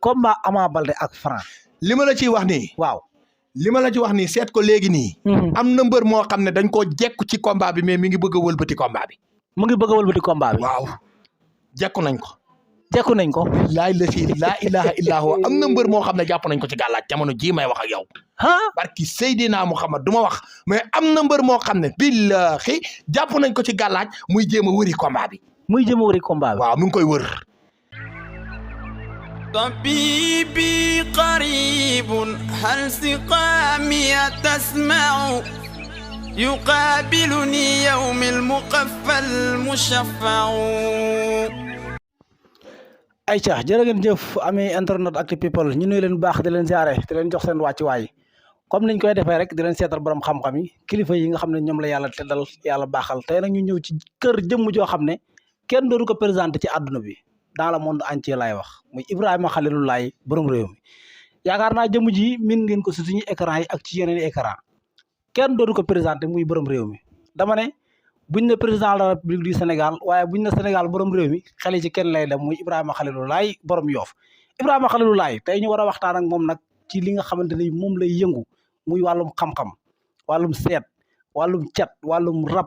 combat Ama Baldé ak Franc. li ma la ciy wax nii. waaw li ma la ci wax nii seet ko léegi nii. am na mbër moo xam ne dañ koo jekku ci combat bi mais mi ngi bëgg a wëlbati combat bi. mu ngi bëgg a wëlbati combat bi. waaw jekku nañ ko. jekku nañ ko. laay la si laa ilaha illa huwa am na mbër moo xam ne jàpp nañ ko ci gàllaaj jamono jii may wax ak yow. barki Seydina Muhammad du ma wax mais am na mbër moo xam ne billahi jàpp nañ ko ci gàllaaj muy jéem a wëri combat bi. muy jéem a wëri combat bi. waaw mu ngi koy wër. طبيبي قريب هل سقامي تسمع يقابلني يوم المقفى المشفع ayca jërë ngeen jëf amee internet Actu People ñu nuyu leen bu baax di leen ziare di leen jox seen wàccuwaay comme niñ koy defee rek di leen seetal borom xam-xam yi kilifa yi nga xam ne ñoom la yàlla teddal yàlla baaxal tey nag ñu ñëw ci kër jëmm joo xam ne kenn dootu ko présenté ci àdduna bi dans le monde entier laay wax muy Ibrahima Khalilou Laye borom réew mi yaakaar naa jëmm ji min ngeen ko si suñu écran yi ak ci yeneen écran kenn dootu ko présenté muy borom réew mi dama ne buñ ne président de la République du Sénégal waaye buñ ne Sénégal borom réew mi xel yi ci kenn lay dem muy Ibrahima Khalilou Laye borom Yoff Ibrahima Khalilou Laye tey ñu war a waxtaan ak moom nag ci li nga xamante ni moom lay yëngu muy wàllum xam-xam wàllum seet wàllum cet wàllum rab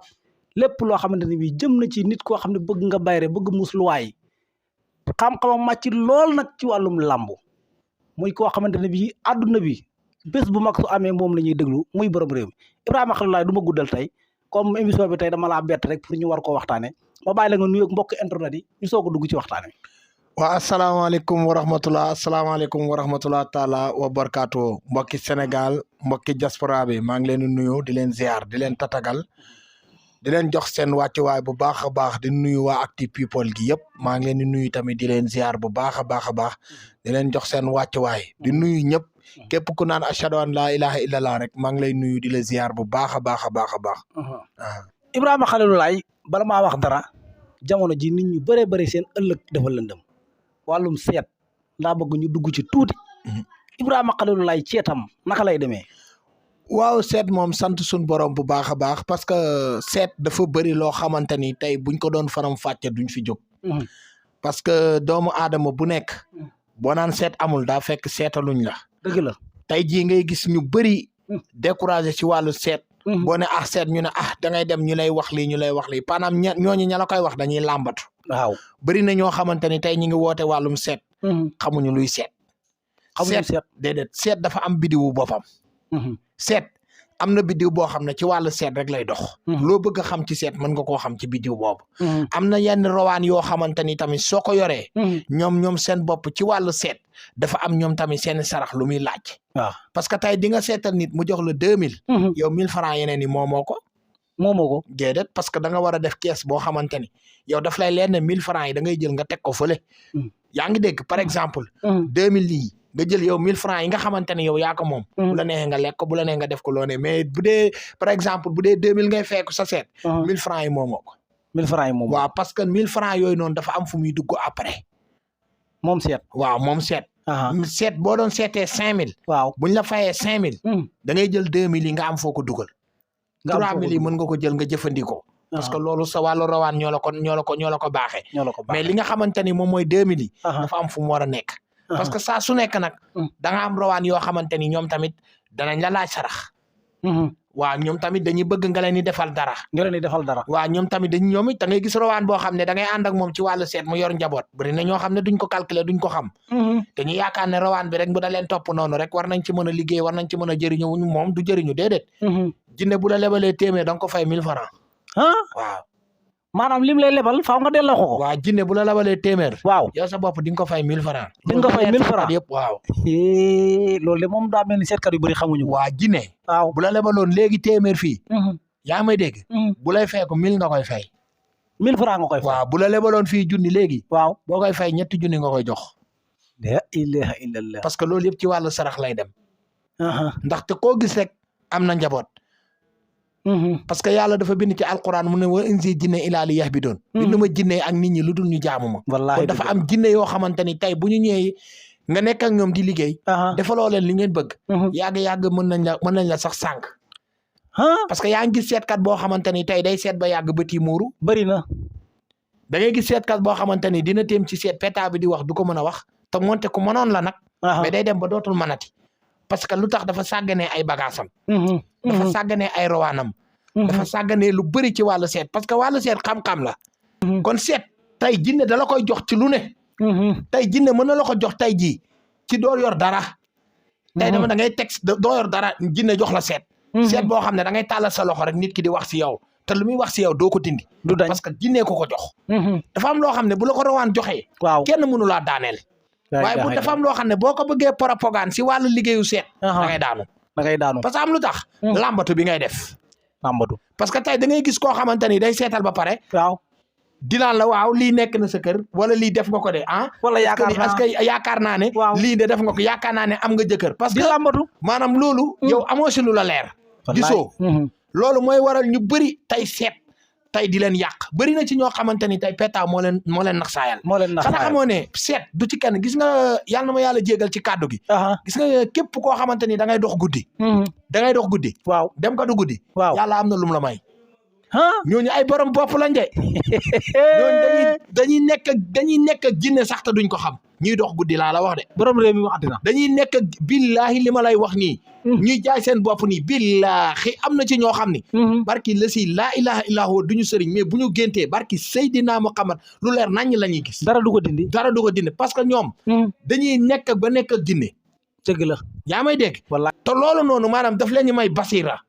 lépp loo xamante ni bii jëm na ci nit koo xam ne bëgg nga bayre bëgg musluwaay xam-xamam màcc lool nag ci wàllum làmbu muy koo xamante ne bii àdduna bi bés bu mag su amee moom la ñuy déglu muy borom réew mi Ibrahima Khalilou Laye du ma guddal tey comme émission bi tey dama laa bett rek pour ñu war koo waxtaanee ma bàyyi la nga nuyoog mbokk internet yi ñu soog a dugg ci waxtaan wi. waaw asalaamaaleykum wa rahmatulah asalaamaaleykum wa rahmatulah taala wa barakaatu mbokki Sénégal mbokki diaspora bi maa ngi leen di nuyu di leen ziar di leen tatagal di leen jox seen wàccuwaay bu baax a baax di nuyu waa Actu People gi yëpp maa ngi leen di nuyu tamit di leen ziar bu baax a baax a baax di leen jox seen wàccuwaay di nuyu ñëpp képp ku naan ashhadu an laa ilaha illallah rek maa ngi lay nuyu di la ziar bu baax a baax a baax a baax. Ibrahima Khalilou Laye bala maa wax dara jamono ji nit ñu bëree bëri seen ëllëg dafa lëndëm wàllum seet ndaa bëgg ñu dugg ci tuuti. Ibrahima Khalilou Laye ceetam naka lay demee. waaw seet moom sant suñ borom bu baax a baax parce que seet dafa bëri loo xamante ni tey buñ ko doon faram fàcce duñ fi jóg. parce que doomu aadama bu nekk. boo naan seet amul daa fekk seetaluñ la. dëgg la tey jii ngay gis ñu bëri. découragé ci wàllu seet. boo ne seet ñu ne da ngay dem ñu lay wax lii ñu lay wax lii maanaam ñooñu ña la koy wax dañuy làmbatu. waaw bëri na ñoo xamante ni tey ñu ngi woote wàllum seet. xamuñu luy seet. xamuñu seet déedéet seet dafa am bidiwu boppam. seet am na biddiw boo xam ne ci wàllu seet rek lay dox. loo bëgg a xam ci seet mën nga koo xam ci biddiw boobu. am na yenn rawaan yoo xamante ni tamit soo ko yoree. ñoom seen bopp ci wàllu seet dafa am ñoom tamit seen sarax lu muy laaj. waaw parce que tey di nga seetal nit mu jox la 2000. yow 1000 francs yeneen yi moomoo ko. moomoo ko déedéet parce que da nga war a def kees boo xamante ni yow daf lay leen ne 1000 francs yi da ngay jël nga teg ko fële. yaa ngi dégg par exemple. 2000 yi. nga jël yow 1000 francs yi nga xamante ne yow yaa ko moom. bu la neexee nga lekk ko bu la neexee nga def ko loo ne mais bu dee par exemple bu dee 2000 ngay fekk sa seet. 1000 francs yi moomoo ko. 1000 francs yi moomoo waaw parce que 1000 francs yooyu noonu dafa am fu muy dugg après. moom seet. waaw moom seet. seet boo doon seetee 5000. waaw buñ la fayee 5000. da ngay jël 2000 yi nga am foo ko dugal. nga am 3000 yi mën nga ko jël nga jëfandikoo. parce que loolu sa wàllu rawaan ñoo la ko baaxee. mais li nga xamante ni moom mooy 2000 yi. dafa am fu mu war a nekk. parce que saa su nekk nag. da nga am rawaan yoo xamante ni ñoom tamit danañ la laaj sarax. waaw ñoom tamit dañuy bëgg nga leen di defal dara. nga leen di defal dara. waaw ñoom tamit ñoom it da ngay gis rawaan boo xam ne da ngay ànd ak moom ci wàllu seet mu yor njaboot bëri na ñoo xam ne duñ ko calculer duñ ko xam. dañuy yaakaar ne rawaan bi rek bu da leen topp noonu rek war nañ ci mën a liggéey war nañ ci mën a jëriñu moom du jëriñu déedéet. jinne bu la lebalee téeméer da nga ko fay 1000 francs. waaw. maanaam lim lay lebal faaw nga delloo ko. waaw jinne bu la lebalee téeméer. waaw yow sa bopp di nga ko fay 1000 francs. di nga ko fay 1000 francs yëpp waaw. loolu de moom daa mel ni seetkat yu bëri xamuñu ko. waa jinne. waaw bu la lebaloon léegi téeméer fii. yaa may dégg. bu lay fay ko 1000 nga koy fay. 1000 francs nga koy fay. waaw bu la lebaloon fii junni léegi. waaw boo koy fay ñetti junni nga koy jox. la ilaha illallah. parce que loolu yëpp ci wàllu sarax lay dem. ndaxte koo gis rek am na njaboot. parce que yàlla dafa bind ci alquran mu ne wa inzi jinne ilaa li yahbidun bind ma jinne ak nit ñi lu dul ñu jaamu ma. wallaahi kon dafa am jinne yoo xamante ni tey bu ñu ñëwee nga nekk ak ñoom di liggéey. defaloo leen li ngeen bëgg. yàgg mën nañ la sax sànq. parce que yaa ngi gis seetkat boo xamante ni tey day seet ba yàgg bët yi muuru. bëri na. da ngay gis seetkat boo xamante ni dina téem ci seet péta bi di wax du ko mën a wax te moonte ku mënoon la nag. aha mais day dem ba dootul mënati parce que lu tax dafa sàgganee ay bagaasam. dafa sàgganee ay rawaanam. dafa sàgganee lu bëri ci wàllu seet parce que wàllu seet xam-xam la. kon seet tey jinne da la koy jox ci lu ne. tey jinne mën na la ko jox tey jii ci doo yor dara. tey dama da ngay teg doo yor dara jinne jox la seet. seet boo xam ne da ngay tàllal sa loxo rek nit ki di wax si yow te lu muy wax si yow doo ko dindi. du dañ parce que jinne ko jox. dafa am loo xam ne bu la ko rawaan joxee. waaw kenn mënu laa daaneel. waaye bu dafa am loo xam ne boo ko bëggee propagande si wàllu liggéeyu seet. da ngay daanu. da ngay daanu parce que am lu tax. lambatu bi ngay def. lambatu parce que tey da ngay gis koo xamante ni day seetal ba pare. waaw dinaan la waaw lii nekk na sa kër wala lii def nga ko de ah. wala parce que yaakaar naa ne. waaw lii de def nga ko yaakaar naa ne am nga jëkkër. parce di que lambatu maanaam loolu. yow amoo si lu la leer. gisoo loolu mooy waral ñu bëri tey seet tey di leen yàq bëri na ci ñoo xamante ni tey pétaaw moo leen naxsaayal. moo leen nax xanaa xamoo ne seet du ci kenn gis nga yàlla na ma yàlla jégal ci kàddu gi. gis nga képp koo xamante ni da ngay dox guddi. da ngay dox guddi. waaw dem ka du guddi. waaw yàlla am na lum la may. ah ñooñu ay borom bopp lañ de. ñooñu dañuy nekk ak jinne sax te duñ ko xam. ñuy dox guddi laa la wax de. borom réew mi waxati na. dañuy nekk ak billaahi li ma lay wax nii. ñuy jaay seen bopp nii billaahi am na ci ñoo xam ni. barki la si laa ilaha illa huwa duñu sëriñ mais bu ñu géntee barki Seydina Muhammad lu leer naññ la ñuy gis. dara du ko dindi. dara du ko dindi parce que ñoom. dañuy nekk ba nekk ak jinne. dëgg la. yaa may dégg. wallaay te loolu noonu maanaam daf leen di may basira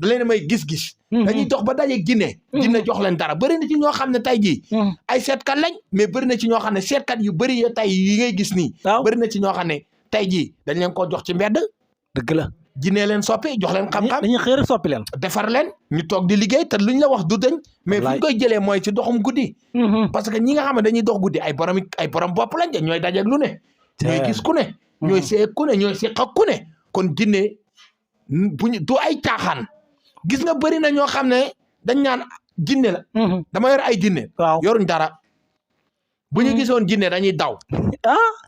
da leen di may gis-gis. dañuy dox ba daje jinne. jinne jox leen dara bëri na ci ñoo xam ne tey jii. ay seetkat lañ mais bëri na ci ñoo xam ne seetkat yu bëri ya tey yi ngay gis nii. waaw bëri na ci ñoo xam ne tey jii dañ leen koo jox ci mbedd. dëgg la. jinne leen soppi jox leen xam-xam. dañuy xëy rek soppi leen. defar leen ñu toog di liggéey te luñ la wax du dañ. mais fu ñu koy jëlee mooy ci doxum guddi. parce que ñi nga xam ne dañuy dox guddi ay borom bopp lañ de ñooy dajeeg lu ne. ñooy gis ku ne. ñooy see ku ne ñooy seq ak ku ne. kon jinne buñu du ay caaxaan. gis nga bëri na ñoo xam ne dañ naan jinne la. dama yor ay jinne. waaw yoruñ dara. bu ñu gisoon jinne dañuy daw.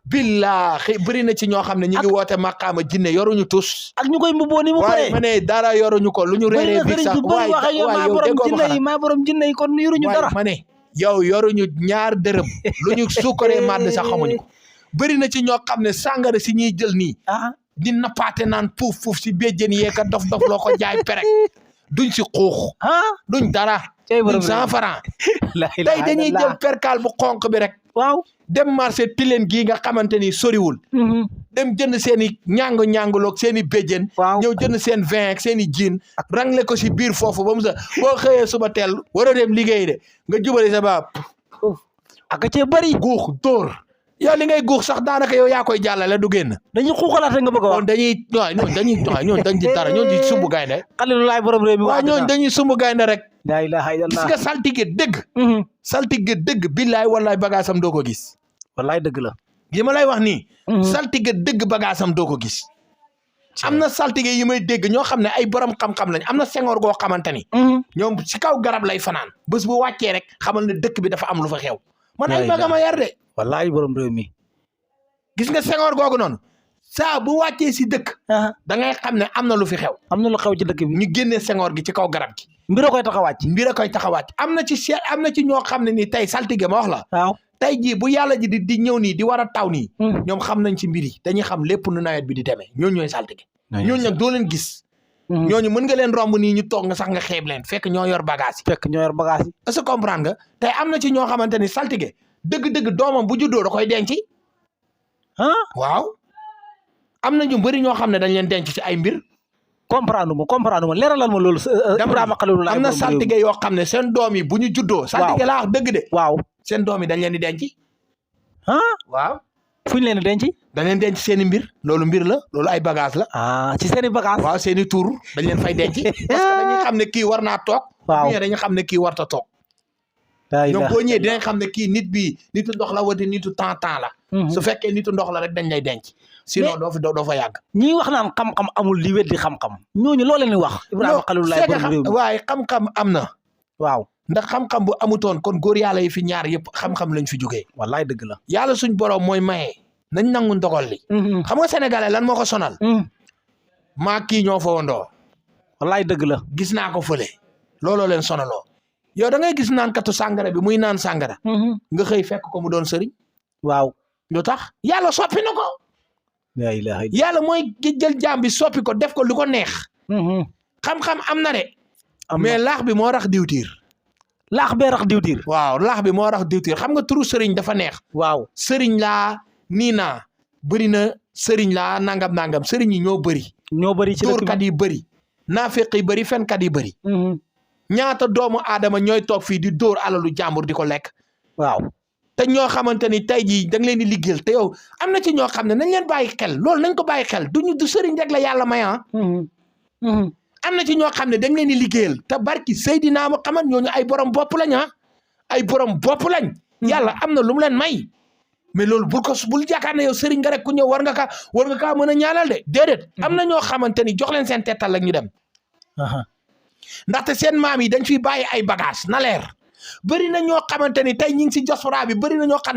billaahi bëri na ci ñoo xam ne ñu ngi woote maqaama jinne yoruñu tus. ak ñu koy mbubboo ni mu waaye ma ne dara yoruñu ko lu ñu réeree bi sax waaye yow maa borom jinne yi kon yoruñu dara. ma ne yow yoruñu ñaar dërëm lu ñu sukkaree màdd sax xamuñu ko. bëri na ci ñoo xam ne sàngara si ñuy jël nii. di nappaate naan puuf si béjjén yeeka dof loo ko jaay perek duñ si xuux. duñ dara. duñ 100 francs. tey dañuy jël perkaal bu xonq bi rek. waaw dem marché tileen gii nga xamante ni soriwul. dem jënd seen i ñàng-ñàngloog seen i béjjén. ñëw jënd seen vin ak seen i jiin. rangle ko si biir foofu ba mu sa boo xëyee suba teel war a dem liggéey de nga jubali sa baab. ak cee bëri. guux dóor. yow li ngay guux sax daanaka yow yaa koy jàllale du génn. dañuy xuuxalaate nga bëgg a wax. kon dañuy ñooñu dañ ci dara ñooñu di sumbu gaynde. Xalilulaay borom réew mi waaw ñooñu dañuy sumbu gaynde rek. laa ilaaha illallah. gis nga saltige dëgg. saltige dëgg billaay wallaay bagaasam doo ko gis. wallaay dëgg la. li ma lay wax nii. saltige dëgg bagaasam doo ko gis. am na saltige yi may dégg ñoo xam ne ay borom xam-xam lañ am na sengoor goo xamante ni. ñoom si kaw garab lay fanaan. bés bu wàccee rek xamal ne dëkk bi dafa am lu fa xew. man ay magama yar de. wallaay borom réew mi. gis nga sengoor googu noonu saa bu wàccee si dëkk. da ngay xam ne am na lu fi xew. am na lu xew ci dëkk bi. ñu génnee sengoor gi ci kaw garab gi. mbir a koy tax a wàcc. mbir a koy tax a wàcc am na ci ñoo xam ne ni tey saltige ma wax la. waaw tey jii bu yàlla ji di ñëw nii di war a taw nii. ñoom xam nañ ci mbir yi dañuy xam lépp nu nawet bi di demee ñooñu ñooy saltige. ñooñu nag doo leen gis. ñooñu mën nga leen romb nii ñu toog nga sax nga xeeb leen fekk ñoo yor bagage yi. fekk ñoo yor bagage yi. est-ce que comprendre nga tey am na ci ñoo xamante ni saltige dëgg-dëgg doomam bu juddoo da koy denc. waaw am na ñu bëri ñoo xam ne dañ leen denc ci ay mbir. comprendre ma leeralal ma loolu. Ibrahima Khalilulaay am na saltige yoo xam ne seen doom yi bu ñu juddoo. saltige laa wax dëgg de. waaw seen doom yi dañ leen di denc. waaw. fu ñu leen di denc. dañ leen denc seen i mbir loolu mbir la loolu ay bagage la. ci seen i bagage. waaw seen i tur dañ leen fay denc. parce que dañuy xam ne kii war naa toog. waaw dañuy xam ne kii warta toog. ñoom boo ñëwee dinañ xam ne kii nit bi nitu ndox la wala nitu temps la. su fekkee nitu ndox la rek dañ lay denc. sinon doo fa yàgg. ñi wax naan xam-xam amul li weddi xam-xam. ñooñu loo leen di wax. Ibrahima Khalilulaay borom réew mi waaye xam-xam am na. waaw ndax xam-xam bu amutoon kon góor yàlla yi fi ñaar yëpp xam-xam lañ fi jógee. wallaay dëgg la. yàlla suñ borom mooy maye. nañ nangu ndogal li. xam nga sénégalais lan moo ko sonal. maa kii ñoo fa wandoo. wallaay dëgg la. gis naa ko fële. looloo leen sonaloo. yow da ngay gis naan katu sàngara bi muy naan sàngara. nga xëy fekk ko mu doon sëriñ. waaw lu tax yàlla soppi na ko la ilaha illa yàlla mooy jël jaam bi soppi ko def ko lu ko neex xam-xam am na de mais laax bi moo rax diwtiir laax bee rax diwtiir waaw laax bi moo rax diwtiir xam nga turu sëriñ dafa neex waaw sëriñ laa nii naa bëri na sëriñ laa nangam sëriñ yi ñoo bëri ci dóorkat yi bëri naafeq yi bëri fenkat yi bëri ñaata doomu aadama ñooy toog fii di dóor alalu jàmbur di ko lekk waaw te ñoo xamante ni tey jii da nga leen di liggéeyal te yow am na ci ñoo xam ne nañ leen bàyyi xel loolu nañ ko bàyyi xel du sëriñ rek la yàlla may am na ci ñoo xam ne da nga leen di liggéeyal te barki Seydina Muhammad ñooñu ay borom bopp lañ ay borom bopp lañ yàlla am na lu mu leen may mais loolu bul yaakaar ne yow sëriñ nga rek ku ñëw war nga kaa mën a ñaanal de déedéet am na ñoo xamante ni jox leen seen tettal ak ñu dem ndaxte seen maam yi dañ fiy bàyyi ay bagage na leer bëri na ñoo xamante ni tey ñi ngi si diaspora bi bëri na ñoo xam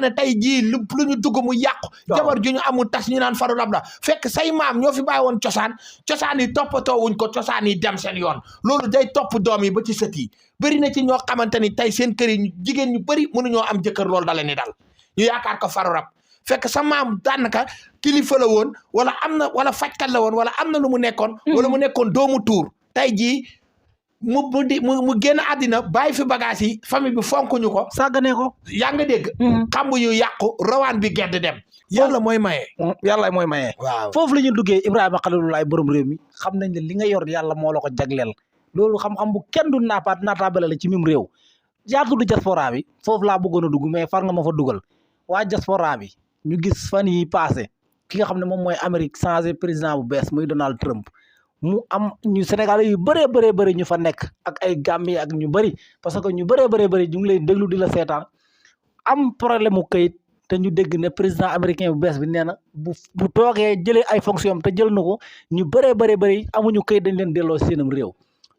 ne tey jii lu ñu dugg mu yàqu jabar ju ñu amul tas ñu naan faru rab la fekk say maam ñoo fi bàyyi woon cosaan yi toppatoo wuñ ko cosaan yi dem seen yoon loolu day topp doom yi ba ci sët yi bëri na ci ñoo xamante ni tey seen kër yi jigéen ñu bëri mënuñoo am jëkkër loolu dale ni dal ñu yaakaar ko faru rab fekk sa maam daanaka kilifa la woon wala fajkat la woon wala am na lu mu nekkoon wala mu nekkoon doomu tuur tey jii mu génn àddina bàyyi fi bagage yi famille bi fonkuñu ko sàgganee ko yaa nga dégg xambu yu yàqu rawaan bi gedd dem yàlla mooy maye waaw foofu la ñu duggee Ibrahima Khalilulaay borom réew mi xam nañ ne li nga yor yàlla moo la ko jagleel loolu xam-xam bu kenn du naataabale la ci mim réew yaa tudd diaspora bi foofu laa bëggoon a dugg mais far nga ma fa dugal waa diaspora bi ñu gis fan yi passé ki nga xam ne moom mooy Amérique changé président bu bees muy Donald Trump mu am ñu Sénégalais yu bëree ñu fa nekk ak ay Gambie ak ñu bëri parce que ñu bëree ñu ngi lay déglu di la seetaan am problème mu këyit te ñu dégg ne président américain bu bees bi nee na bu toogee jëlee ay fonction te jël na ko ñu bëree amuñu këyit dañ leen delloo seenam réew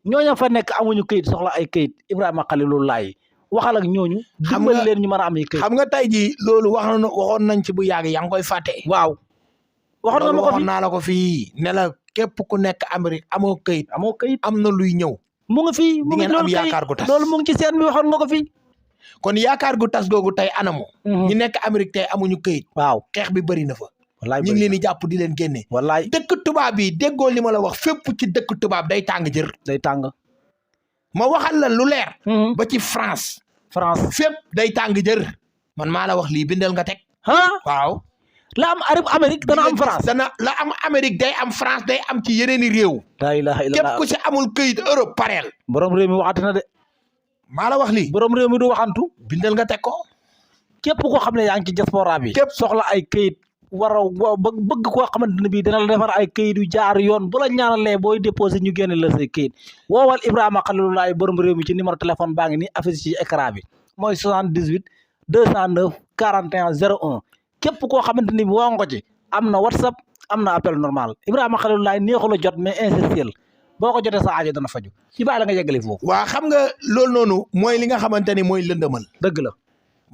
ñooñu fa nekk amuñu këyit soxla ay këyit Ibrahima Khalilulaay waxal ak ñooñu. dimbali leen ñu mën a am ay këyit. xam nga tey jii loolu waxoon nañ ci bu yàgg yaa ngi koy fàtte. waaw waxoon nga ma ko fi waxoon naa la ko fii ne la képp ku nekk Amérique amoo këyit am na luy ñëw. mu ngi fii mu ngi am yaakaar gu tas loolu mu ngi ci seen bi waxoon nga ko fii. kon yaakaar gu tas googu tey anamu. ñi nekk Amérique tey amuñu këyit. waaw xeex bi bëri na fa. wallaay ñu ngi leen di jàpp di leen génne. wallaay dëkk tubaab yi déggoo li ma la wax fépp ci dëkk tubaab day tàng jër. day tàng. ma waxal la lu leer. ba ci France fépp day tàng jër. man maa la wax lii bindal nga teg. waaw. la am Amérique dana am France. la am Amérique day am France day am ci yeneeni réew. la ilaha illallah képp ku ci amul këyit Europe pareel. borom réew mi waxati na de. maa la wax lii. borom réew mi du waxantu. bindal nga teg ko. képp koo xam ne yaa ngi ci diaspora bi. képp soxla ay këyit war a bëgg koo xamante ne bii dina la defar ay këyit yu jaar yoon bu la ñaanalee booy déposé ñu génne la say këyit woowal Ibrahima Khalilulaay borom réew mi ci numéro téléphone baa ngi ni affiché ci écran bi mooy 78 209 41 01 képp koo xamante ni woo nga ko ci am na WhatsApp am na appel normal Ibrahima Khalilulaay neexul a jot mais insistel boo ko jotee sa aajo dana faju ci bàyyi la nga yeggale foofu. waa xam nga loolu noonu mooy li nga xamante ni mooy lëndëmal. dëgg la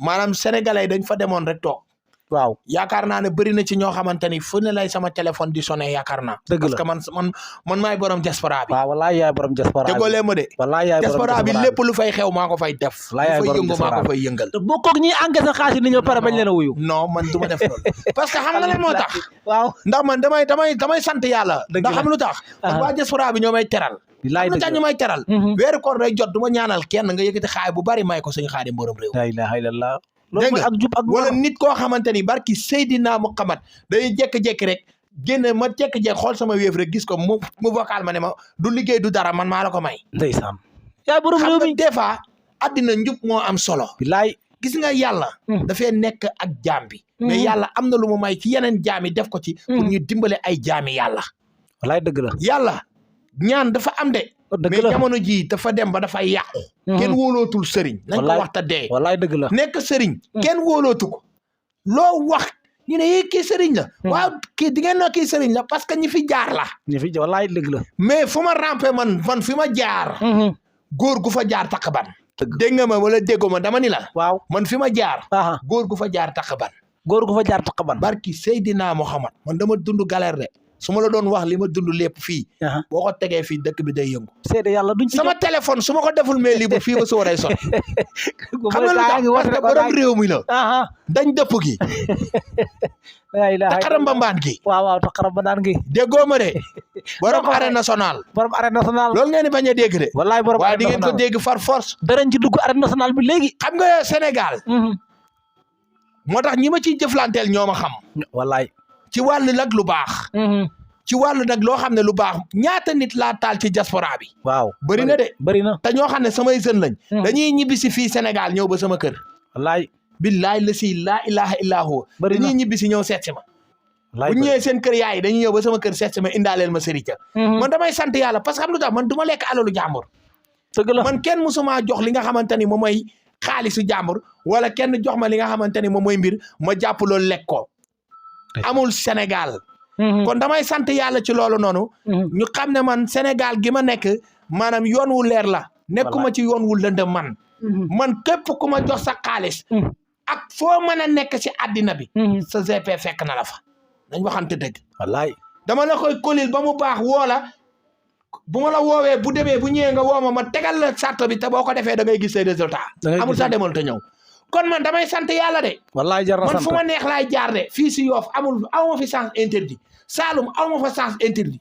maanaam sénégalais dañ fa demoon rek toog. waaw yaakaar naa ne bëri na ci ñoo xamante ni fu ne lay sama téléphone di sonné yaakaar naa. dëgg la parce que man maay borom diaspora bi. waaw walaay yaay borom diaspora bi déggoo ma de. walaay yaay borom diaspora bi lépp lu fay xew maa ko fay def. walaay yaay borom diaspora maa ko fay yëngal. te boo koog ñi encaissé xaalis ni ñëw pare bañ leen a wuyu. non man du ma def loolu. parce que xam nga lan moo tax. waaw ndax man damay sant yàlla. ndax xam lu tax. waa diaspora bi ñoo may teral. bilaay dëgg la ñu may teral. weeru koor day jot du ma ñaanal kenn nga yëkkati xaay bu bari may ko suñu Xaadim borom réew. la ilaha illallah dégg nga ak jub ak wala nit koo xamante ni barki Seydina Muhammad day jékki-jékki rek génne ma jékki-jékki xool sama wéef rek gis ko mu vocal ma ne ma du liggéey du dara man maa la ko may. ndeysaan yaay borom réew mi xam nga des fois addina njub moo am solo. bilaay gis nga yàlla. dafay nekk ak jaam bi. mais yàlla am na lu mu may ci yeneen jaam yi def ko ci. pour ñu dimbale ay jaami yàlla. walaay dëgg la yàlla ñaan dafa am de. dëgg la mais jamono ji dafa dem ba dafay yàqu. kenn wóolootul sëriñ. nañ ko waxta dee. wallaay dëgg la nekk sëriñ. kenn wóolootu ko. loo wax ñu ne kii sëriñ la. waaw kii di ngeen ne kii sëriñ la parce que ñi fi jaar la. ñi fi wallaay dëgg la. mais fu ma rampé man fi ma jaar. góor gu fa jaar takk ban. dégg nga ma wala déggoo ma dama ni la. waaw man fi ma jaar. góor gu fa jaar takk ban. góor gu fa jaar takk ban. barki Seydina Muhammad man dama dund galère de. su ma la doon wax li ma dund lépp fii boo ko tegee fii dëkk bi day yëngu seede yàlla duñ sama téléphone su ma ko deful mais libre fii ba su waray sot xam nga lu tax parce que borom réew mi la dañ dëpp gi taxaram mbambaan gi waaw taxaram mbambaan gi déggoo ma de borom arène nationale loolu ngeen di bañ a dégg de wallaay borom waaye di ngeen ko dégg far force darañ ci dugg arène nationale bi léegi xam nga Sénégal moo tax ñi ma ciy jëflanteel ñoo ma xam wallaay ci wàllu nag lu baax ci wàllu nag loo xam ne lu baax ñaata nit laa taal ci diaspora bi waaw bëri na de bëri na te ñoo xam ne samay jeunes lañ dañuy ñibbi si fii Sénégal ñëw ba sama kër wallaay billaay la si laa ilaha illa huwa dañuy ñibbi si ñëw seet si ma bu ñëwee seen kër yaay dañuy ñëw ba sama kër seet si ma indaaleel ma sëriñ man damay sant yàlla parce que xam lu tax man du ma lekk alalu jàmbur dëgg la man kenn musuma jox li nga xamante ni moom mooy xaalisu jàmbur wala kenn jox ma li nga xamante ni moom mooy mbir ma jàpp loolu lekk ko amul Sénégal kon damay sant yàlla ci loolu noonu ñu xam ne man Sénégal gi ma nekk maanaam yoon wu leer la nekkuma ci yoon wu lëndëm man képp ku ma jox sa xaalis ak foo mën a nekk ci àddina bi sa GP fekk na la fa dañ waxante dëgg wallaay dama la koy kolil ba mu baax woola bu ma la woowee bu demee bu ñëwee nga woo ma tegal la sarto bi te boo ko defee da ngay gis say résultat amul sax demal te ñëw kon man damay sant yàlla de wallaay jar na sant man fu ma neex laay jaar de fii si Yoff awma fi sens interdit Saloum awma fa sens interdit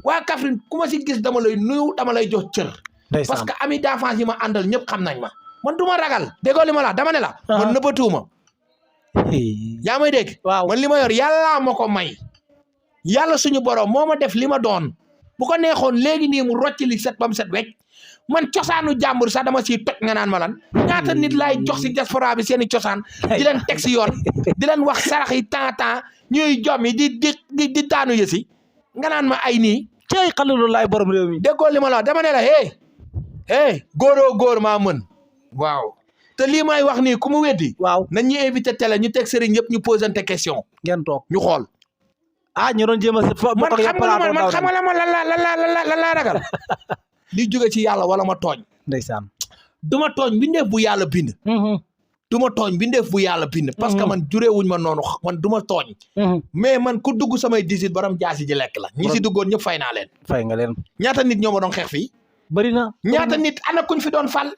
waa Kaffrine ku ma si gis dama lay nuyu dama lay jox cër parce que ami d'enfance yi ma àndal ñëpp xam nañ ma man du ma ragal déggoo li ma la dama ne la man nëbbatuuma yaa may dégg man li ma yor yàlla ma ko may yàlla suñu borom moo ma def li ma doon bu ko neexoon léegi nii mu rocc li set ba mu set wecc man cosaanu jàmbur sax dama siy toj nga naan ma lan ñaata nit laay jox si diaspora bi seen i cosaan di leen teg si yoon di leen wax sarax yi temps ñuy jom yi di daanu yësi nga naan ma ay nii cey xalilu laay borom réew mi déggoo li ma la dama ne la góoroo góor maa mën waaw te lii may wax nii ku mu weddi waaw nañ ñu invité télé ñu teg sëriñ yëpp ñu posante question ngeen toog ñu xool ñu doon jéem a man xam nga la ma lan laa ragal li jóge ci yàlla wala ma tooñ ndeysaan du ma tooñ bindeef bu yàlla bind du ma tooñ bindeef bu yàlla bind parce que man jureewuñ ma noonu man du ma tooñ mais man ku dugg samay 18 borom jaasi ji lekk la ñi si duggoon ñëpp fay naa leen fay nga leen ñaata nit ñoo ma doon xeex fii bëri na ñaata nit ana kuñ fi doon fal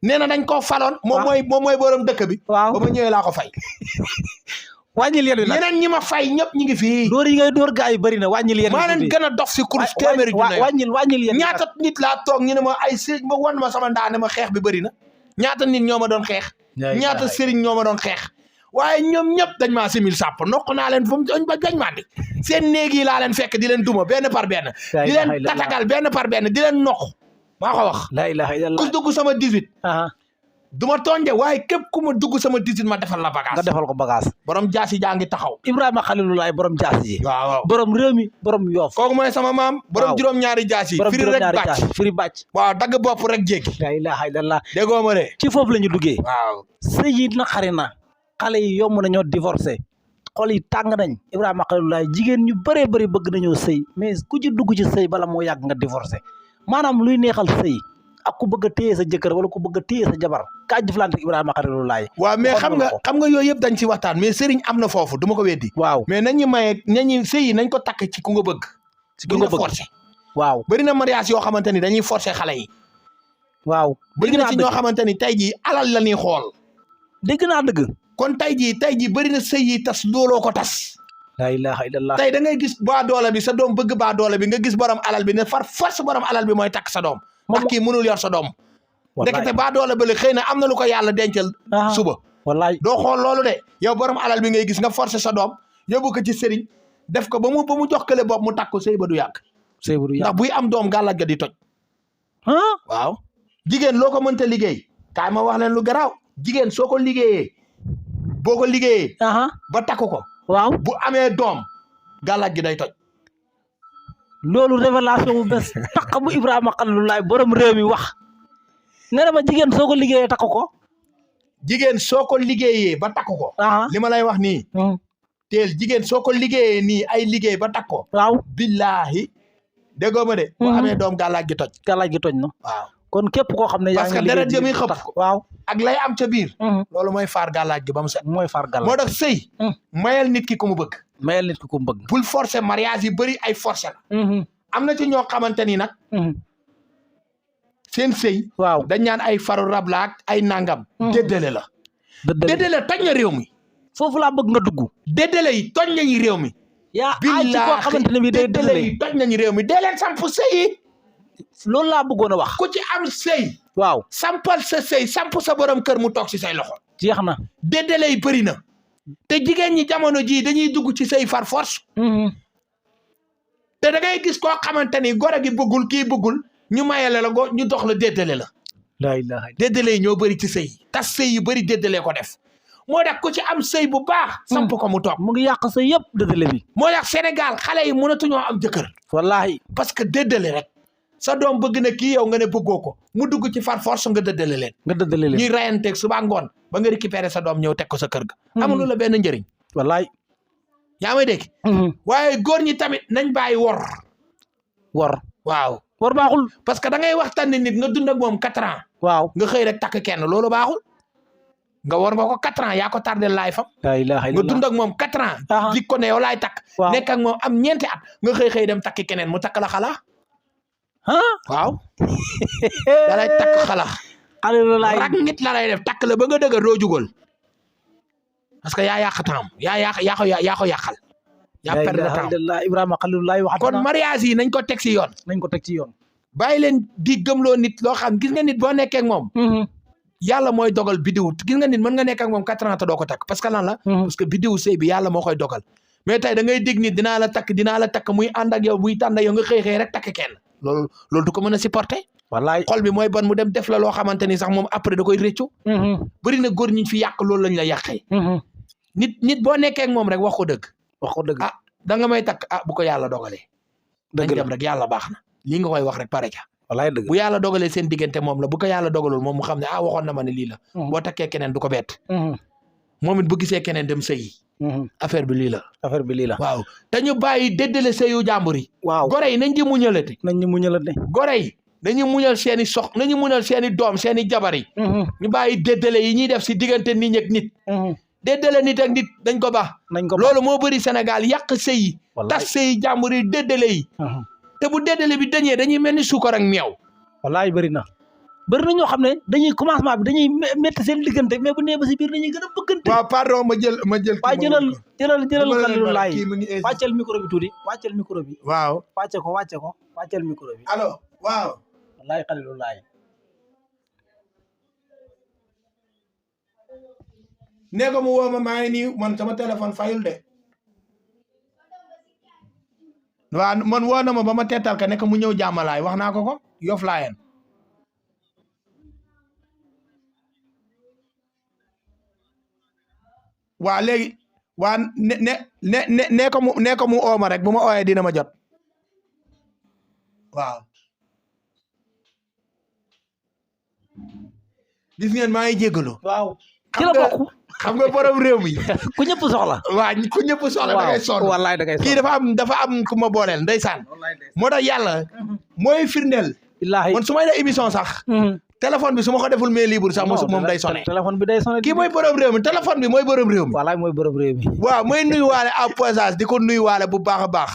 nee na dañ koo faloon moom mooy borom dëkk bi ba ma ñëwee laa ko fay wàññil yéen ñeneen ñi ma fay ñëpp ñi ngi fii dóor yi ngay dóor gaa yi bëri na wàññil yéen maa leen gën a dof si course téeméeri junne wàññil yéen ñaata nit laa toog ñu ne ma ay sëriñ ma wan ma sama ndaane ma xeex bi bëri na ñaata nit ñoo ma doon xeex ñaata sëriñ ñoo ma doon xeex waaye ñoom ñëpp dañ maa simil sàpp nokk naa leen fu mu ba dañ maa di seen néeg yi laa leen fekk di leen duma benn par benn di leen tatagal benn par benn di leen nokk maa ko wax la ilaha illallah ku dugg sama 18 du ma tooñ de waaye képp ku ma dugg sama 18 ma defal la bagage nga defal ko bagage borom jaasi jaa ngi taxaw Ibrahima Khalilulaay borom jaasi ji waaw borom réew mi borom Yoff kooku mooy sama maam borom juróom-ñaari jaasi firi rek bàcc firi bàcc waaw dagg bopp rek jéggi la ilaha illallah déggoo ma de ci foofu la ñu duggee waaw sëy yi naqari na xale yi yomb nañoo divorcé xol yi tàng nañ Ibrahima Khalilulaay jigéen ñu bëree bëri bëgg nañoo sëy mais ku ci dugg ci sëy bala moo yàgg nga divorcé maanaam luy neexal sëy ak ku bëgg a téye sa jëkkër wala ku bëgg a téye sa jabar kaa jëflante Ibrahima Khalilulaay waaw mais xam nga yooyu yëpp dañ ci waxtaan mais sëriñ am na foofu du ma ko weddi waaw mais nañu maye nañu sëy yi nañ ko takk ci ku nga bëgg ci ku nga forcé waaw bëri na mariage yoo xamante ni dañuy forcé xale yi waaw bëri na ci ñoo xamante ni tey jii alal la ñuy xool dégg naa dëgg kon tey jii bëri na sëy yi tas looloo ko tas la ilaha illallah tey da ngay gis baa doole bi sa doom bëgg baa doole bi nga gis borom alal bi ne far force borom alal bi mooy takk sa doom ndax kii mënul yor sa doom ndekete baa doole ba xëy na am na lu ko yàlla dencal suba wallaay doo xool loolu de yow borom alal bi ngay gis nga forcer sa doom yóbbu ko ci sëriñ def ko ba mu jox kële bopp mu takk ko sëy ba du yàgg ndax buy am doom gàllaaj ga di toj waaw jigéen loo ko mënta liggéey kaay ma wax leen lu garaaw jigéen soo ko liggéeyee boo ko liggéeyee ba takk ko waaw bu amee doom gàllaaj gi day toj loolu révélation bu bees takk bu Ibrahima Khalilulaay borom réew mi wax nee na ma jigéen soo ko liggéeyee takk ko jigéen soo ko liggéeyee ba takk ko li ma lay wax nii teel jigéen soo ko liggéeyee nii ay liggéey ba takk ko waaw billaahi déggoo ma de boo amee doom gàllaaj gi toj na waaw kon képp koo xam ne yaa parce que deret jëmi xëpp waaw ak lay am ca biir loolu mooy faar gàllaaj gi ba mu set mooy faar gàllaaj moo tax sëy mayal nit ki ku mu bëgg mayal nit ku bëgg. bul forcer mariage yi bëri ay forcer la. am na ci ñoo xamante ni nag. seen sëy. waaw dañ ñaan ay faru rab la ak ay nangam. déddale la. déddale toj na réew mi. foofu laa bëgg nga dugg. déddale yi toj nañu réew mi. yaa ay ci koo xamante ne bii day déddale yi toj nañu réew mi dee leen samp sëy yi. loolu laa bëggoon a wax. ku ci am sëy. waaw sampal sa sëy samp sa borom kër mu toog si say loxo. jeex na. déddale yi bëri na. te jigéen ñi jamono jii dañuy dugg ci sëy far force. te da ngay gis koo xamante ni goro gi bëggul kii bëggul ñu mayale la go ñu dox la déddale la. la ilaha déddale yi ñoo bëri ci sëy yi. tas sëy yu bëri déddale ko def. moo tax ku ci am sëy bu baax. samp ko mu toog mu ngi yàq sëy yëpp déddale bi. moo tax Sénégal xale yi mënatuñoo am jëkkër. wallahi parce que déddale rek. sa doom bëgg na kii yow nga ne bëggoo ko mu dugg ci far force nga déddale leen. nga déddale leen ñuy rayanteeg suba ngoon ba nga récupérer sa doom ñëw teg ko sa kër ga. amul la benn njëriñ. wallahi yaa may dégg. waaye góor ñi tamit nañ bàyyi wor. waaw. wor baaxul. parce que da ngay waxtaan nit nga dund ak moom 4 ans. waaw nga xëy rek takk kenn loolu baaxul. nga war nga ko 4 ans yaa ko tardé laay fam. la ilaha nga dund ak moom 4 ans. di ko ne yow laay takk. nekk ak moom am ñeenti at nga xëy dem takki keneen mu takk la xala. waaw. da lay takk xala. rak nit la lay def takk la ba nga dëgër doo jugal. parce que yaa yàq temps yaa ko yàqal. yaa perdre temps Ibrahima Khalilulaay wax kon mariage yi nañ ko teg ci yoon. nañ ko teg ci yoon. bàyyi leen di gëmloo nit loo xam gis nga nit boo nekkee ak moom. yàlla mooy dogal bidiw gis nga nit mën nga nekk ak moom 4 ans te doo ko takk parce que lan la. parce que bidiw sëy bi yàlla moo koy dogal. mais tey da ngay dégg nit dinaa la takk muy ànd ak yow muy tànn yow nga xëy rek takk kenn. loolu du ko mën a supporter. wallaay xol bi mooy bon mu dem def la loo xamante ni sax moom après da koy réccu. bëri na góor ñi fi yàq loolu lañ la yàqee. nit boo nekkee ak moom rek wax ko dëgg. ah da nga may takk bu ko yàlla dogalee. dëgg la dem rek yàlla baax na lii nga koy wax rek pare ca. wallaay dëgg bu yàlla dogalee seen diggante moom la bu ko yàlla dogalul moom mu xam ne waxoon na ma ne lii la. boo takkee keneen du ko bett. moom it bu gisee keneen dem sëyi. affaire bi lii la. waaw te ñu bàyyi déddale sëyu jàmbur yi. waaw gore yi nañ di muñalati. gore yi nañu muñal seen i nañu muñal seen i doom seen i jabar yi. ñu bàyyi déddale yi ñuy def si diggante nit ak nit. déddale nit ak nit dañ ko baax. loolu moo bëri Sénégal yàq sëy yi. tas sëy jàmbur yi déddale yi. te bu déddale bi dañee dañuy mel ni suukar ak meew. wallaay bëri na ñoo xam ne dañuy commencement bi dañuy métti seen diggante mais bu nee ba si biir dañuy gën a bëggante. waaw pardon ma jël. waaw jëlal Khalilulaay wàccel micro bi tuuti wàccel micro bi. waaw wàcce ko wàccel micro bi. allo waaw. wallaay Khalilulaay. nee ko mu woo ma maa ngi nii man sama téléphone fayul de. waaw man woo na ma ba ma teetal ka ne ko mu ñëw jàmmalaay wax naa ko Yoff Layeen. waa léegi waa nee ko mu oo ma rek bu ma ooyee dina ma jot. waaw. gis ngeen maa ngi jégalu. waaw ci la bokk. xam nga borom réew mi. ku ñëpp soxla. waaw ku ñëpp soxla da ngay sonn. wallaay da ngay sonn kii dafa am ku ma booleel ndeysaan. moo tax yàlla. mooy firndeel. billaahi man su may def émission sax. téléphone bi su ma ko deful mais libre sax moom day sonné. téléphone bi day sonné. kii mooy borom réew mi téléphone bi mooy borom réew mi. wallaay mooy borom réew mi. waaw mooy nuyuwaale à passage di ko nuyuwaale bu baax a baax.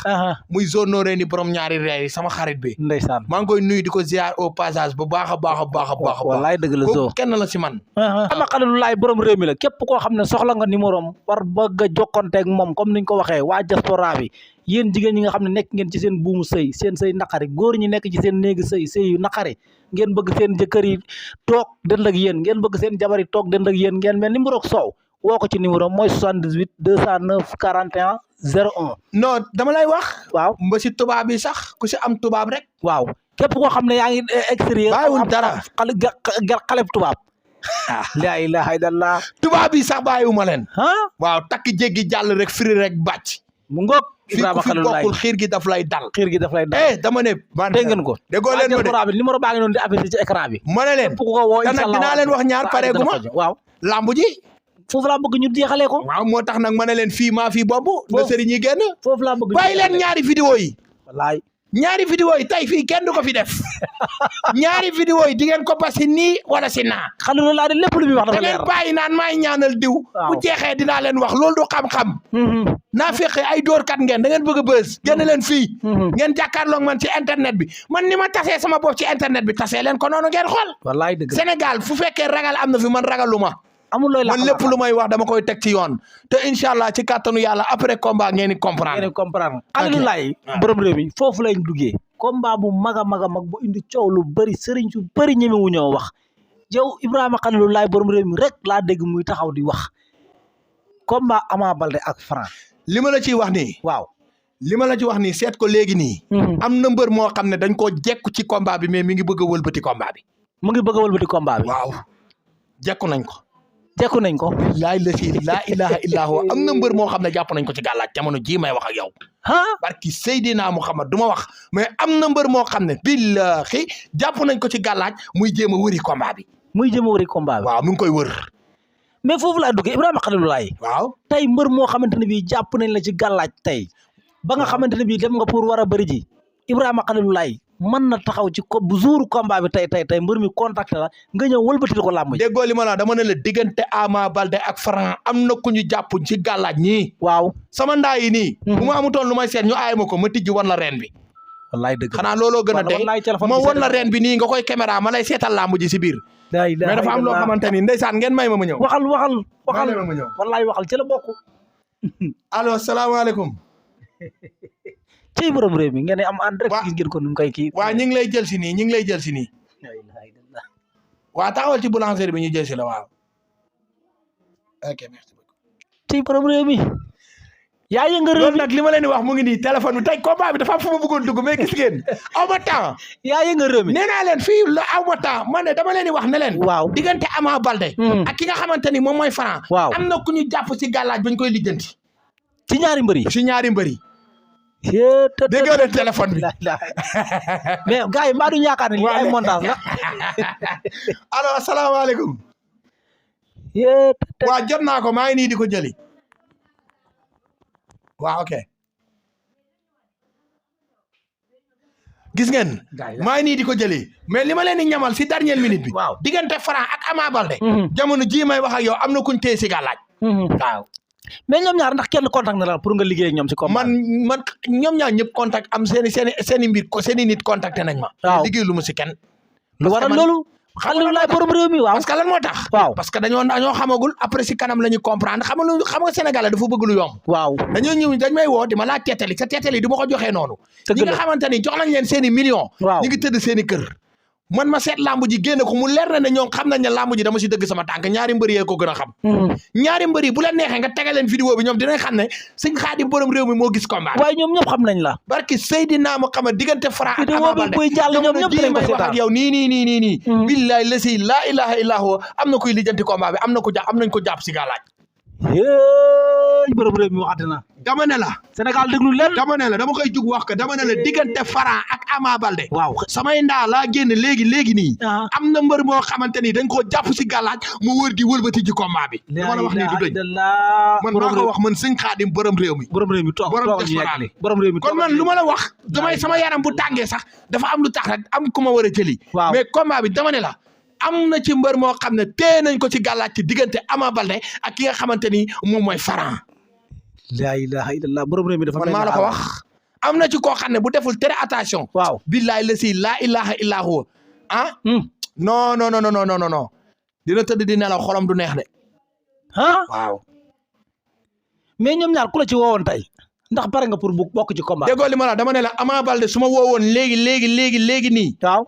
muy zone noo ni borom ñaari réew yi sama xarit bi. ndeysaan maa ngi koy nuyu di ko ziar au passage bu baax a baax a baax a baax. wallaay dëgg la zoo kenn la si man. ama Khalilulaay borom réew mi la képp koo xam ne soxla nga numéro am war bëgg a jokkonteeg moom comme niñ ko waxee waa diaspora bi yéen jigéen ñi nga xam ne nekk ngeen ci seen buumu sëy seen sëy naqari góor ñi nekk ci seen néegi sëy yu naqari ngeen bëgg seen jëkkër yi toog dënd ak yéen ngeen bëgg seen jabar yi toog dënd ak yéen ngeen mel ni mburoog soow woo ko ci numéro mooy 78 209 41 01. non dama lay wax. waaw mba si tubaab bi sax ku si am tubaab rek. waaw képp koo xam ne yaa ngi extérieur. bàyyiwul dara xale tubaab. la ilaha illallah. tubaab bi sax bàyyiwuma leen. waaw takk jéggi jàll rek firi rek bàcc. mu ngoog Ibrahima Khalilulaay fii ku fi bokkul xiir gi daf lay dal. xiir gi daf lay dal. dama ne. dégg ngeen ko. déggoo leen ma de numéro baa ngi noonu di affiché ci écran bi. ma ne leen ku ko woo incha allah dinaa leen wax ñaar pareegu ma. waaw lambu ji. foofu laa bëgg ñu jeexalee ko. waaw moo tax nag ma ne leen fii maa fii boobu. na sëriñ yi génn. foofu laa bëgg bàyyi leen ñaari vidéo yi. wallaay ñaari vidéo yi tey fii kenn du ko fi def ñaari vidéo yi di ngeen ko passé nii wala si naa Khalilou Laye lépp lu muy wax da dafa ngeen leer. bàyyi naan maay ñaanal diw bu jeexee dinaa leen wax loolu du xam-xam naa fexe ay dóorkat ngeen da ngeen bëgg a bës génn leen fii ngeen jàkkaarloog man ci internet bi man ni ma tasee sama bopp ci internet bi tasee leen ko noonu ngeen xool wallaay dëgg Sénégal fu fekkee ragal am na fi man ragaluma amul looy man lépp lu may wax dama koy teg ci yoon te incha allah ci kàttanu yàlla après combat ngeen di comprendre. ngeen comprendre Khalilou Laye borom réew mi foofu lañ duggee combat bu mag a mag bu indi coow lu bëri sëriñ su bëri ñeme wu ñoo wax yow Ibrahima Khalilou Laye borom réew mi rek laa dégg muy taxaw di wax combat Ama Baldé ak Franc. li ma la ciy wax nii. waaw li ma la ci wax nii seet ko léegi nii. am na mbër moo xam ne dañ koo jekku ci combat bi mais mi ngi bëgg a wëlbati combat bi. mu ngi bëgg a wëlbati combat bi. waaw jekku nañ ko. jekku nañ ko. laa ilaha illa huwa am na mbër moo xam ne jàpp nañ ko ci gàllaaj jamono jii may wax ak yow. barki Seydina Muhammad du ma wax mais am na mbër moo xam ne billahi jàpp nañ ko ci gàllaaj muy jéem a wëri combat bi. muy jéem a wëri combat bi. waaw mu ngi koy wër. mais foofu laa duggee Ibrahima Khalilou Laye. waaw tey mbër moo xamante ne bii jàpp nañ la ci gàllaaj tey ba nga xamante ne bii dem nga pour war a bëri ji Ibrahima Khalilou Laye mën na taxaw ci bu jour combat bi tey mbër mi contacté la nga ñëw wëlbatil ko làmb ji. déggoo li ma la dama ne la diggante Ama Baldé ak Franc am na ku ñu jàpp ci gàllaaj ñii. waaw sama ndaa yi nii. bu ma amutoon lu may seet ñu aay ma ko ma tijji wan la reen bi. wallaay dëgg xanaa looloo gën a dee ma wan la reen bi nii nga koy caméra ma lay seetal làmb ji si biir. mais dafa am loo xamante ni ndeysaan ngeen may ma ñëw. waxal ma ñëw wallaay waxal ci la bokk. allo salaamaaleykum. ci borom réew mi ngeen am ànd rek gis ngeen ko nu mu koy kii. waa ñu ngi lay jël si nii ñu ngi lay jël si nii. waa taxawal ci boulangerie bi ñu jël si la waaw. ok merci beaucoup. ci borom réew mi. yaa yëngal réew mi nag li ma leen di wax mu ngi nii téléphone bi tey combat bi dafa am fu ma bëggoon dugg mais gis ngeen aw ma temps. yaa yëngal réew mi nee naa leen fii la aw ma temps man ne dama leen di wax ne leen. waaw diggante Ama Baldé. ak ki nga xamante ni moom mooy Franc. waaw am na ku ñu jàpp ci gàllaaj bañ koy lijjanti. ci ñaari mbër yi. ci ñaari mbër yi. dégg nga téléphone bi. mais gars yi mbaa duñu yaakaar ne lii ay montage la. allo asalaamaaleykum. waa jot naa ko maa ngi nii di ko jëli. waaw ok. gis ngeen. maa ngi nii di ko jëli mais li ma leen di ñamal si dernière minute bi. waaw diggante Franc ak Ama Baldé. jamono jii may wax ak yow am na kuñ téye si gàllaaj. waaw. mais ñoom ñaar ndax kenn contact na la pour nga liggéey ak ñoom si combat. man ñoom ñaar ñëpp contact am seen i mbir seen i nit contacté nañ ma. waaw liggéey lu ma si kenn. lu waral loolu. Khalilou Laye borom réew mi waaw. parce que lan moo tax. waaw parce que dañoo xamagul après si kanam la ñu comprendre xam nga Sénégalais dafa bëgg lu yomb. waaw dañoo ñëw dañ may woo di ma laaj teetali sa teetali du ma ko joxee noonu. ñi nga xamante ni jox nañ leen seen i millions. waaw ñi ngi tëdd seen i kër. man ma seet lamb ji génne ko mu leer na ne ñoom xam nañ ne lamb ji dama si dëgg sama tànk ñaari mbër yee ko gën a xam. ñaari mbër yi bu leen neexee nga tegal leen vidéo bi ñoom dinañ xam ne Sëñ Xaadim borom réew mi moo gis combat. waaye ñoom ñëpp xam nañ la. barki Seydina Muhammad diggante Franc ak Ama Baldé buy jàll ñoom ñëpp dinañ ko seetaan yow nii. billahi lasi laa ilaha illa huwa am na kuy lijjanti combat bi am nañ ko jàpp si gàllaaj. borom réew mi waxati na. dama ne la. Sénégal déglu leen. dama ne la dama koy jug wax ko dama ne la diggante Franc ak Ama Baldé. waaw samay ndaa laa génn léegi nii. am na mbër moo xamante ni dañ koo jàpp si gàllaaj mu wër di wëlbati ji combat bi. dama la wax nii du dëj man maa ko wax man Sëñ Xaadim borom réew mi. borom réew mi toog borom réew mi kon man lu ma la wax damay sama yaram bu tàngee sax dafa am lu tax rek am ku ma war a jëli. waaw mais combat bi dama ne la. am na ci mbër moo xam ne téye nañ ko ci gàllaaj ci diggante Ama Baldé ak ki nga xamante ni moom mooy Franc. laa ilaha illallah borom réew mi dafa man maa la ko wax. am na ci koo xam ne bu deful très attention. waaw billahi la si laa ilaha illa huwa non dina tëdd di nelaw xolam du neex de. waaw. mais ñoom ñaar ku la ci woowoon tey ndax pare nga pour bokk ci combat. déggoo li ma la dama ne la Ama Baldé su ma woowoon léegi nii. waaw.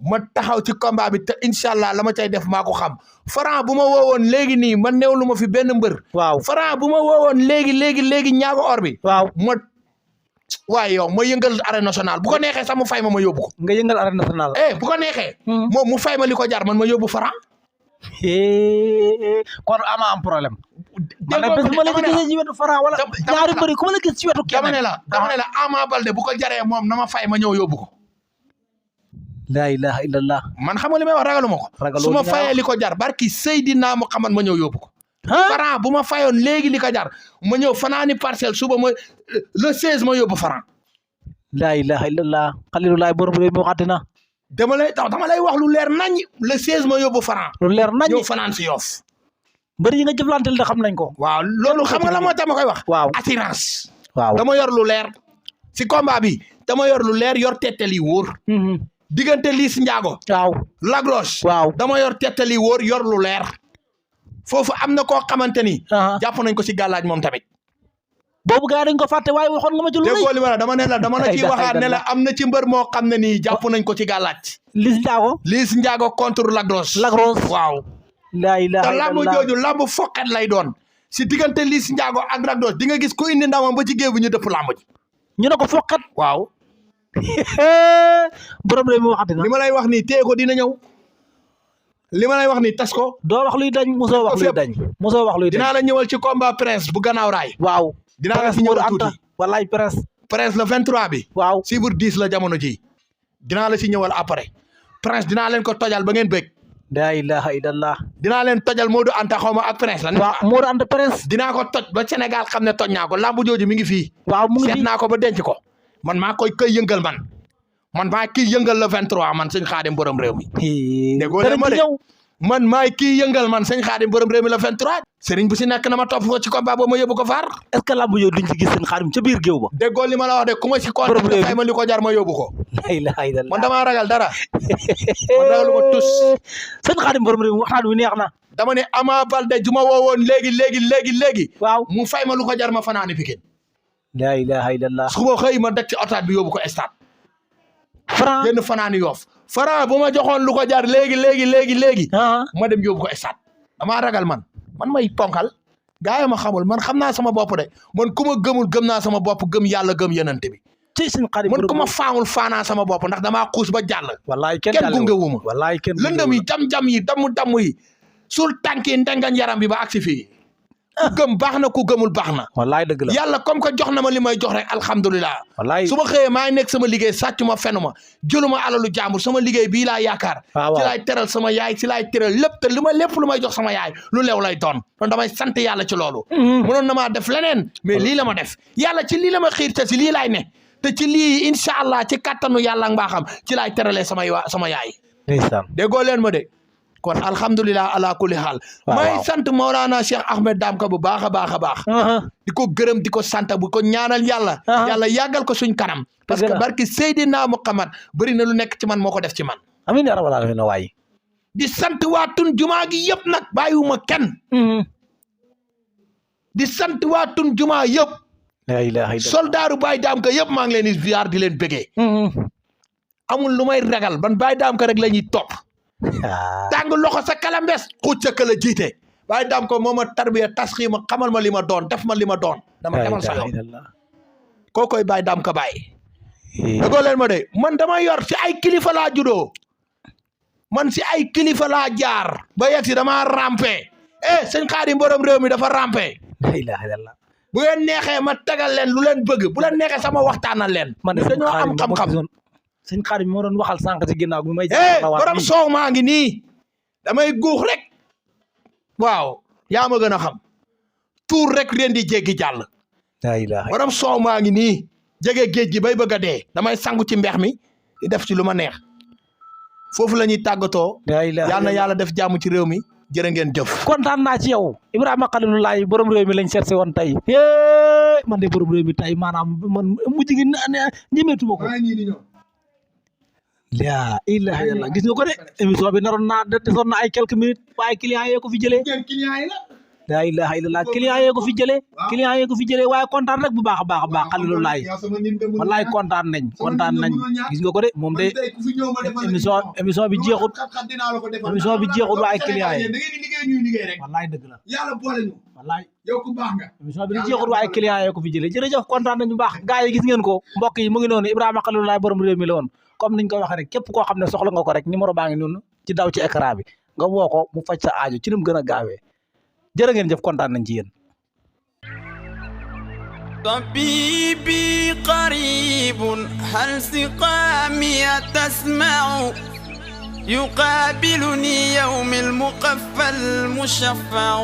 ma taxaw ci combat bi te incha allah la ma cay def maa ko xam Franc bu ma woowoon léegi nii man néew lu ma fi benn mbër. waaw Franc bu ma woowoon léegi ñaago or bi. waaw waaye yow ma yëngal arène nationale bu ko neexee sax mu fay ma yóbbu ko. nga yëngal arène nationale. bu ko neexee. moom mu fay ma li ko jar man ma yóbbu Franc. kon Ama am problème. man nag bés bu ma la gisee ci wetu Franc wala ñaari mbëri ku ma la gis ci wetu kenn. dama ne la Ama Baldé bu ko jaree moom na ma fay ma ñëw yóbbu ko. laa ilaha illallah. man xam nga li may wax ragaluma ko. su ma fayee li ko jar barki Seydina Muhammad ma ñëw yóbbu ko. Franc bu ma fayoon léegi li ko jar ma ñëw fanaani parcelle suba ma le 16 ma yóbbu Franc. laa ilaha illallah xalilulaay borom réew mi waxati na. dama lay wax lu leer nañ le 16 ma yóbbu Franc. lu leer nañ ñëw fanaan si Yoff. mbër yi nga jëflanteel da xam nañ ko. waaw loolu xam nga la moo tax ma koy wax. waaw assurance. waaw dama yor lu leer. si combat bi dama yor lu leer yor tettel yi wóor. diggante Liss Ndiago. waaw Lac Rose. waaw dama yor tettel yi wóor yor lu leer. foofu am na koo xamante ni. jàpp nañ ko si gàllaaj moom tamit. boobu gars dañ ko fàtte waaye waxoon nga ma ci lu déggoo li ma la dama ne la dama la ciy waxaat ne la am na ci mbër moo xam ne nii jàpp nañ ko ci gàllaaj. Liss Ndiago contre Lac Rose. waaw. laa ilaha te lamb jooju lamb fokkat lay doon si diggante Liss Ndiago ak Lac Rose di nga gis ku indi ndamam ba ci géew bi ñu dëpp lamb ji. ñu ne ko fokkat. waaw. borom réew mi waxati na. li ma lay wax nii téye ko dina ñëw. li ma lay wax nii tas ko. doo wax luy dañ mosoo wax luy dañ. mosoo wax luy dañ dinaa la ñëwal ci combat Prince bu gannaaw raay. waaw. dinaa la si ñëwal tuuti wallaay Prince. Prince le 23 bi. waaw Sibur 10 la jamono ji dinaa la si ñëwal après. Prince dinaa leen ko tojal ba ngeen bëgg. laa ilaha illallah. dinaa leen tojal Modou Anta xaw ma ak Prince la. waaw Modou Anta Prince. dinaa ko toj ba Sénégal xam ne toj naa ko lambu jooju mi ngi fii. waaw mu ngi seet naa ko ba denc ko. man maa koy yëngal man maa kii yëngal le 23 man sëñ Xaadim borom réew mi. déggoo leen ma de man maay kii yëngal man sëñ Xaadim borom réew mi le 23. sëriñ bu si nekk na ma topp ci combat boobu ma yóbbu ko faar. est-ce que lambu yooyu duñ ci gis sëñ Xaadim ca biir géew ba. déggoo li ma la wax de ku ma si compte fay ma li ko jar ma yóbbu ko. la ilaha illallah man damaa ragal dara. man ragalu ma tus. sëñ Xaadim borom réew mi waxtaan wi neex na. dama ne Ama Baldé ju ma woowoon léegi. waaw mu fay ma lu ko jar ma fanaani Pikine. la ilaha illallah. suba xëy ma daj ci otaat bi yóbbu ko stade. Franc génn fanaani Yoff. Franc bu ma joxoon lu ko jar léegi. ma dem yóbbu ko stade. damaa ragal man may ponkal. gaa yi ma xamul man xam naa sama bopp de man ku ma gëmul gëm naa sama bopp gëm yàlla gëm yenante bi. ci sëñ Xaadim man ku ma faamul faanaa sama bopp ndax damaa xuus ba jàll. wallaay kenn gunge wu ma. wallaay kenn lëndëm yi jam-jam yi damm yi sul tànk yi ndengañ yaram bi ba agsi fii. ku gëm baax na ku gëmul baax na. wallaay dëgg la yàlla comme que jox na ma li may jox rek alhamdulilah. wallaay su ma xëyee maa ngi nekk sama liggéey sàcc ma fenu ma jëluma alalu jàmbur sama liggéey bii laa yaakaar. ci laay teral sama yaay ci laay teral lépp te li ma lépp lu may jox sama yaay lu leew lay doon kon damay sant yàlla ci loolu. mënoon na maa def leneen mais lii la ma def yàlla ci lii la ma xiir te ci lii laay ne te ci lii incha allah ci kattanu yàlla ak mbaaxam ci laay teralee sama yaay. ndeysaan déggoo leen ma de. kon alhamdulilah ala kulli xaal. may sant Maolana Cheikh Ahmed Dame Ka bu baax a baax. di ko gërëm di ko sant bu ko ñaanal yàlla. yàlla yàggal ko suñ kanam. parce que barki Seydina Muhammad bëri na lu nekk ci man moo ko def ci man. amiin yaa rabbal aalamiin waay. di sant waa tun jumaa gi yëpp nag bàyyiwuma kenn. di sant waa tun jumaa yëpp. la ilaha illallah soldaaru Baye Dame Ka yëpp maa ngi leen di ziar di leen bëggee. amul lu may ragal ban Baye Dame Ka rek la ñuy topp. tàng loxo sa kala mbes xuuc sa kala jiite Baye Dame Ka moo ma tarbiya tasxii ma xamal ma li ma doon def ma li ma doon dama demal sa yoon kookoy Baye Dame Ka Baye dagoo leen ma de man dama yor si ay kilifa laa judoo man si ay kilifa laa jaar ba yegg si dama rampe sëñ Xaadim borom réew mi dafa rampe la ilaha illallah bu leen neexee ma tagal leen lu leen bëgg bu leen neexee sama waxtaanal leen dañoo am xam-xam sëñ Xaadim moo doon waxal sànq ci ginnaaw bi may. borom soow maa ngi nii damay guux rek waaw yaa ma gën a xam tuur rek ren di jéggi jàll. borom soow maa ngi nii jege géej gi bay bëgg a dee damay sangu ci mbeex mi di def ci lu ma neex foofu la ñuy tàggatoo. yal na yàlla def jàmm ci réew mi jërë ngeen jëf. kontaan naa ci yow Ibrahima Khalilulaay borom réew mi lañ seet si woon tey. man de borom réew mi tey maanaam man mujj gi ñemeetuma ko. laa ilaha illallah gis nga ko de émission bi naroon naa desoon na ay quelques minutes waaye client yee ko fi jëlee. laa ilaha illallah client yee ko fi jëlee waaye kontaan rek bu baax a baax Khalilulaay wallaay kontaan nañ gis nga ko de moom de émission bi jeexut waaye client yi wallaay dëgg la wallaay émission bi di jeexut waaye client yee ko fi jëlee jërëjëf kontaan nañ bu baax gars yi gis ngeen ko mbokk yi mu ngi noonu Ibrahima Khalilulaay borom réew mi la woon comme niñ ko waxee rek képp koo xam ne soxla nga ko rek numéro baa ngi noonu ci daw ci écran bi nga woo ko mu faj sa aajo ci ni mu gën a gaawee jërë ngeen jëf kontaan nañ ci yéen. طبيبي قريب هل سقامي تسمع يقابلني يوم المقفى المشفع